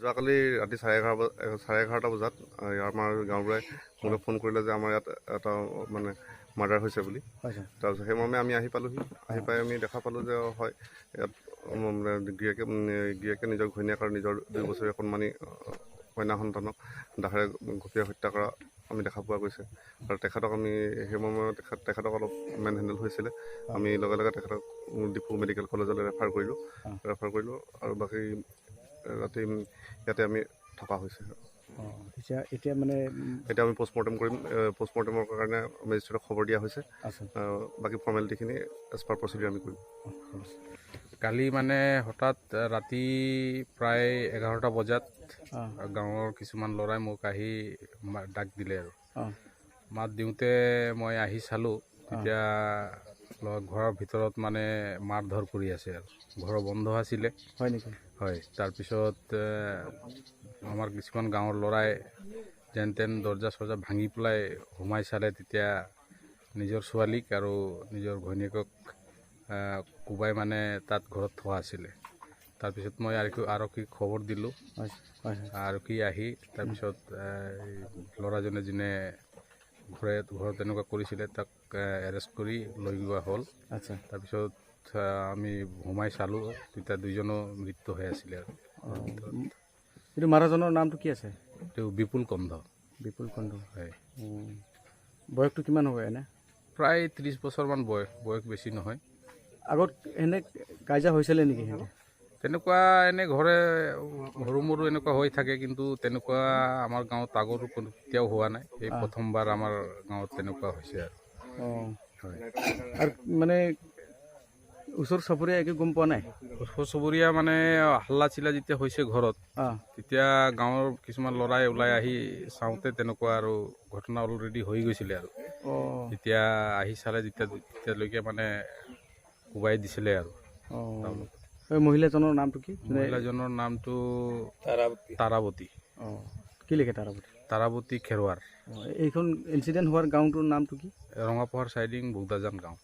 যোৱাকালি ৰাতি 11:30 বজাত আমাৰ গাঁওবুঢ়াই মোলৈ ফোন কৰিলে যে আমাৰ ইয়াত এটা মানে মাৰ্ডাৰ হৈছে বুলি। তাৰপিছত সেই মৰ্মে আমি আহি পালোহি। আহি পাই আমি দেখা পালোঁ যে হয়, ইয়াত গিৰিয়েকে গিৰিয়েকে নিজৰ ঘৈণীয়েক আৰু নিজৰ 2 বছৰীয়া কণমানি কন্যা সন্তানক দাৰে ঘপিয়াই হত্যা কৰা আমি দেখা পোৱা গৈছে। আৰু তেখেতক আমি সেই মৰ্মে তেখেতক অলপ মেন হেণ্ডেল হৈছিলে, আমি লগে লগে তেখেতক ডিফু মেডিকেল কলেজলৈ ৰেফাৰ কৰিলোঁ আৰু বাকী ৰাতি ইয়াতে আমি থকা হৈছে। এতিয়া মানে এতিয়া আমি পষ্টমৰ্টেম কৰিম। পষ্টমৰ্টেমৰ কাৰণে মেজিষ্ট্ৰেটক খবৰ দিয়া হৈছে। বাকী ফৰ্মেলিটিখিনি এজ পাৰ প্ৰচিডিউৰ আমি কৰিম। কালি মানে হঠাৎ ৰাতি প্ৰায় 11টা বজাত গাঁৱৰ কিছুমান ল'ৰাই মোক আহি ডাক দিলে আৰু মাত দিওঁতে মই আহি চালোঁ, তেতিয়া ঘৰৰ ভিতৰত মানে মাৰ ধৰ কৰি আছে আৰু ঘৰ বন্ধ আছিলে। হয় নেকি? হয়। তাৰপিছত আমাৰ কিছুমান গাঁৱৰ ল'ৰাই যেন তেন দৰ্জা চৰ্জা ভাঙি পেলাই সোমাই চালে, তেতিয়া নিজৰ ছোৱালীক আৰু নিজৰ ঘৈণীয়েকক কোবাই মানে তাত ঘৰত থোৱা আছিলে। তাৰপিছত মই আৰক্ষীক খবৰ দিলোঁ। আৰক্ষী আহি তাৰপিছত ল'ৰাজনে যোনে ঘৰত তেনেকুৱা কৰিছিলে তাক এৰেষ্ট কৰি লৈ যোৱা হ'ল। তাৰপিছত আমি সোমাই চালোঁ, তেতিয়া দুইজনো মৃত্যু হৈ আছিলে। আৰু এইটো মাৰাজনৰ নামটো কি আছে? এইটো বিপুল কন্ধ। বিপুল কন্ধ, হয়। বয়সটো কিমান হ'ব এনে? প্ৰায় 30 বছৰমান বয়স, বেছি নহয়। আগত এনে কাজিয়া হৈছিলে নেকি? তেনেকুৱা এনে ঘৰে সৰু মৰু এনেকুৱা হৈ থাকে, কিন্তু তেনেকুৱা আমাৰ গাঁৱত আগৰ কেতিয়াও হোৱা নাই। এই প্ৰথমবাৰ আমাৰ গাঁৱত তেনেকুৱা হৈছে আৰু। হয়। আৰু মানে ওচৰ চুবুৰীয়া একো গম পোৱা নাই? ওচৰ চুবুৰীয়া মানে হাল্লা চিল্লা যেতিয়া হৈছে ঘৰত, তেতিয়া গাঁৱৰ কিছুমান ল'ৰাই ওলাই আহি চাওঁতে তেনেকুৱা আৰু ঘটনা অলৰেডি হৈ গৈছিলে আৰু। তেতিয়া আহি চালে, তেতিয়ালৈকে মানে কোবাই দিছিলে আৰু। মহিলাজনৰ নামটো কি? মহিলাজনৰ নামটো তাৰাৱতী। কি লিখে তাৰাৱতী? তাৰাৱতী খেৰৱাৰ। এইখন ইনচিডেণ্ট হোৱাৰ গাঁওটোৰ নামটো কি? ৰঙাপহাৰ চাইডিং, বুগদাজান গাঁও।